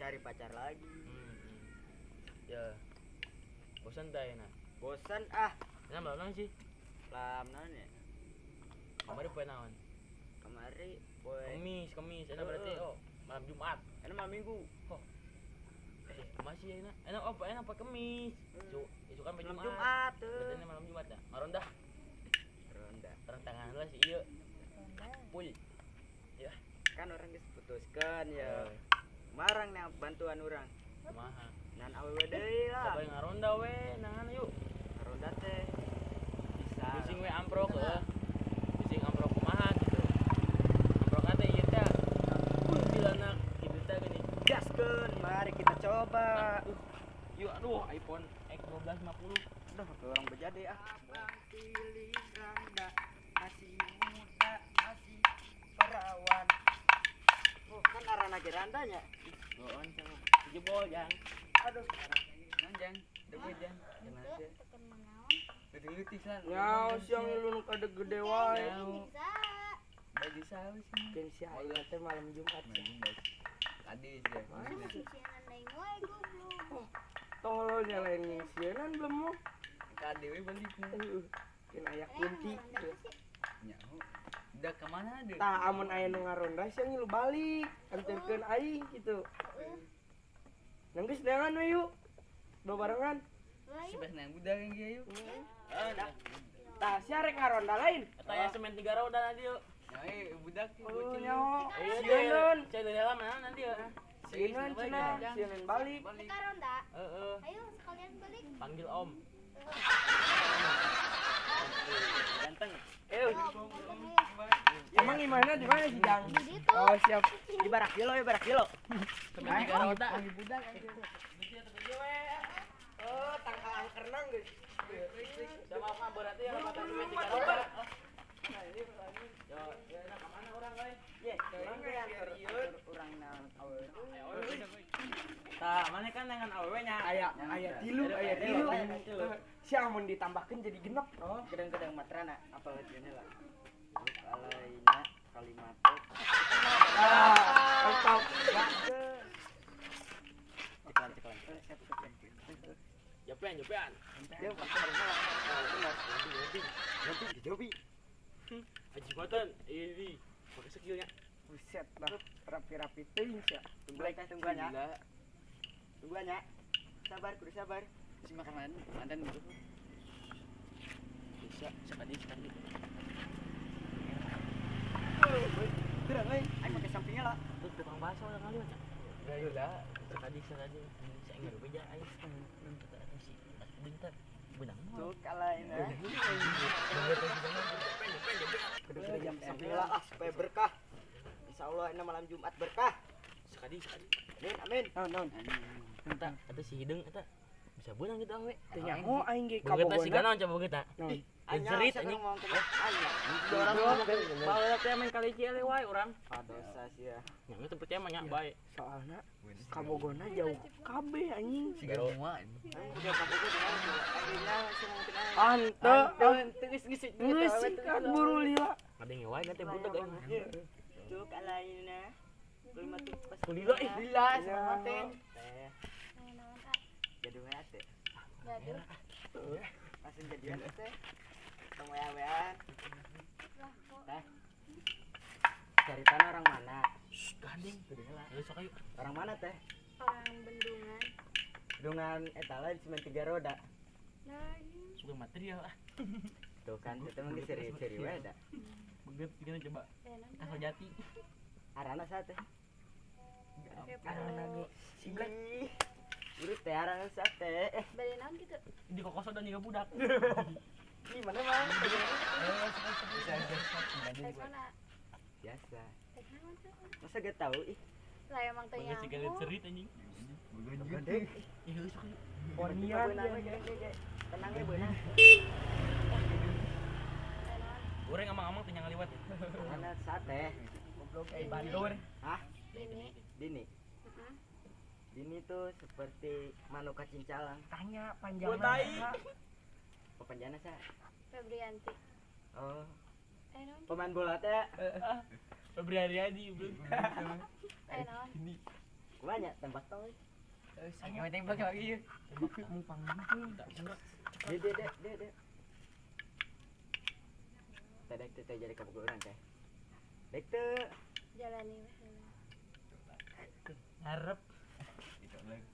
Cari pacar lagi. Ya. Bosan teh enak. Bosan ah. Enak malam sih. Malam naon ya? Kamari poe naon? Kamari poe Kemis, enak berarti oh malam Jumat. Enak malam Minggu. Oh. Masih enak. Enak apa enak apa Kemis. Itu kan malam Jumat. Berarti malam Jumat dah. Maronda. Ronda. Terang tangan lah si ieu. Pul. Ya. Kan orang geus putuskeun ya. Marang nih bantuan orang. Kumaha? Nan awewe deui lah. Coba ngaronda we, nangan yuk. Ngaronda teh. Bisa. Bising we amprok heuh. Bising amprok kumaha gitu. Amprok teh ieu teh. Kuntilanak kitu teh geuning. Gaskeun, mari kita coba. Yuk aduh iPhone X1250. Aduh, HP orang bejade ah. Abang pilih randa, masih muda, masih perawan. Oh, kan arana ge randanya. Goon sama jebol jang. Aduh, jang, deui jang. Nyaw siang lu nu kada gede wae. Bagi saus sih. Keun sia aing teh malam Jumat. Tadi sih. Sienan lain wae goblok. Tolol nyalain sienan belum mau. Kade we balik. Keun aya kunti. Nyaho. Udah ke mana deh? Tah amun aya nu ngaronda sia ngilu balik, anterkeun aing kitu. Nang geus neangan we yuk. Babarengan. Sebes nang budak yang ieu yuk. Tah sia rek ngaronda lain. Eta aya semen 3 roda nanti yuk. Nyae budak bocil. Nyaho. Sieun. Cai dalam nanti ya. Sieun cenah, sieun balik. Ngaronda. Heeh. Ayo sekalian balik. Panggil Om. Ganteng. Emang gimana di mana sih Jang? Oh siap. Di barak kilo ya barak kilo. Semen 3 roda. Oh, tangkal angkernang guys. Sama apa berarti ya kata semen 3 roda. Yo, ya enak ke mana orang euy? Ye, urang urang naon awewe. Tah, mana kan dengan awewe nya. Aya tilu, aya tilu. Sia amun ditambahkeun jadi genep. Oh, gedang-gedang matrana apal jeung lah. Alaina kalimato. Ah, mantap. Ceklan. Jepean. Dia benar. Jobi. Haji boten ini pakai skillnya. Buset lah, rapi-rapi teuing sia. Tungguan ya. Tungguan ya. Sabar, kudu sabar. Si makan mantan gitu. Bisa, sekali. Terang euy, aing make sampingnya lah. Tuh tukang bakso udah kali aja. Ayo lah, sekali. Saya enggak beja aing. Kata si bentar. Benang. Tuh kalaina. Kudu jam samping lah supaya berkah. Insyaallah ini malam Jumat berkah. Sekali. Amin, amin. Naon. Eta ada si hidung eta bisa beunang gitu awe. Teu nyaho aing ge kabogona. Kabogona. Si ganaon coba kita. Jerit anjing. Orang baheula teh main kali cieu wae urang. Dosa sia. Nya teu percaya mah nya bae. Soalna kabogona jauh kabeh anjing. Siga semua. Ah henteu geus geus kan buru lila. Ngadenge wae teh budak aing. Tuh kalaina. Lima tuh pas lila ih lila sama teh. Jadi wae teh. Gaduh. Langsung jadian teh. Tong wean-wean. Teh. Cari tanah orang mana? Gandeng. Ayo sok ayo. Orang mana teh? Orang Bendungan. Bendungan eta lain semen 3 roda. Lain. Suka material ah. Tuh kan itu mah geus seri-seri wae da. Beget gimana coba? Kasal jati. Arana sa teh? Arana ge si Black. Urut teh arana sa teh. Bade naon kitu? Di kokosodan juga budak. Di mana mah? Biasa. Masa gak tahu ih. Lah emang teh Bangga sih kalian cerit anjing. Gede. Ih sok yuk. Ponian. Tenang ya beunang. Goreng amang-amang teh ngaliwat ya. Mana sate? Goblok eh bandor. Hah? Dini. Dini. Dini tuh seperti manuk kacincalang. Tanya panjangna. Panjangna sa? Febrianti. Oh. Pemain bola teh. Febri Haryadi, bro. Naon? Ini. Kumaha tembak tong. Aing mah tembak lagi ieu. Kamu panggil. Dek dek dek dek dek. Teh dek teh jadi kabogohan teh. Dek teu. Jalani we heula. Ngarep.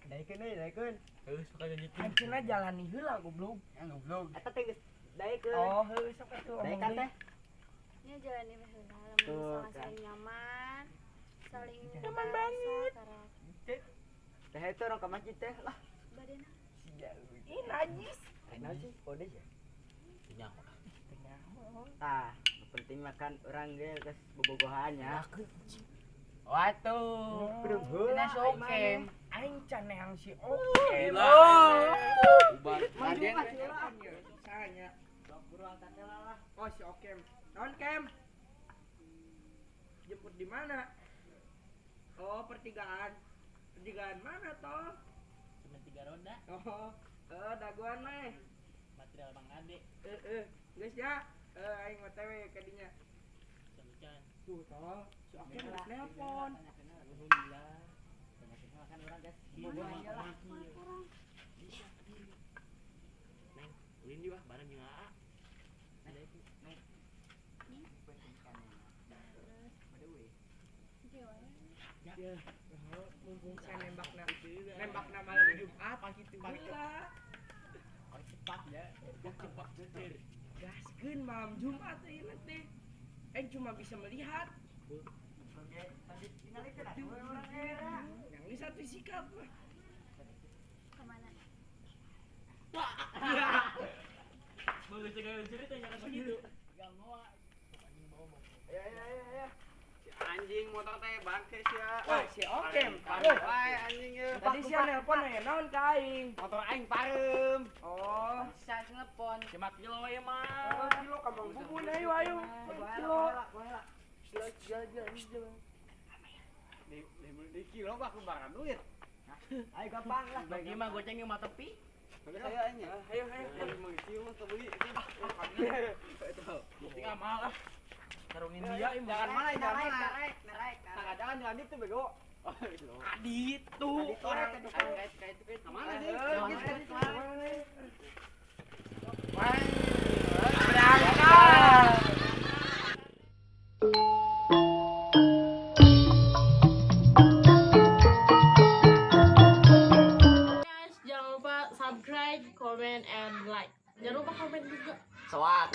Daekeun euy, daekeun. Heus suka janjikeun. Anjeunna jalani heula goblok. Yang goblok. Eta teh geus daekeun. Oh, heuh sok atuh omong Daekan deui. teh. Nya jalani we heula lamun Tuh, misalnya kan. saling nyaman, saling Nyaman banget. Teh itu orang ke masjid teh lah. Badena. Ih, najis. Naon sih? Kode ya. Teu nyaho. Teu nyaho. Tah, nu penting makan orang ge geus bobogohan nya. Waduh. Belum heula. Ini sokem. Aing can neang si Oke. Gila. Ubar. Maju Sahanya. Buru angkat heula lah. Oh, si Okem. Naon, Kem? Jemput di mana? Oh, pertigaan. Pertigaan mana toh? Cuma 3 roda. Oh, daguan mah. Material Bang Ade. Geus ya. Aing OTW ka dinya. Can. Tuh toh, si Okem geus nelpon. Alhamdulillah. Makan orang guys. Bobogohan lah. Neng, ulin di wah bareng jeung Aa. Ya, mumpung saya nembakna. Nembakna malam Jumat gitu heula. Cepat ya. Cepat cetir. Gaskeun malam Jumat ieu teh. Aing cuma bisa melihat. Yang di satu sikap mah. Kemana? Bagus segala cerita jangan begitu. Ya ya ya ya. Si anjing motor teh bangke sia. Wah, si Okem. Parem wae anjing ye. Tadi sia nelpon aya naon ka aing? Motor aing parem. Oh, Bisa telepon. Cuma kilo we mah. oh, kilo ka Mang Bubun ayo ayo. Kilo. Kilo. Di kilo mah kumaha duit. Ayo gampang lah. Bagi mah goceng yang mah tepi. Saya aing ya. Ayo ayo. Emang kilo mah kebeli. Tinggal mahal ah. Sarung India ini Jangan mana, jangan mana. Naik, naik, Nah, jangan jangan itu bego. Adit tuh orang. Kemana sih? Berangkat. Guys, jangan lupa subscribe, comment, and like. Jangan lupa komen juga. Soak.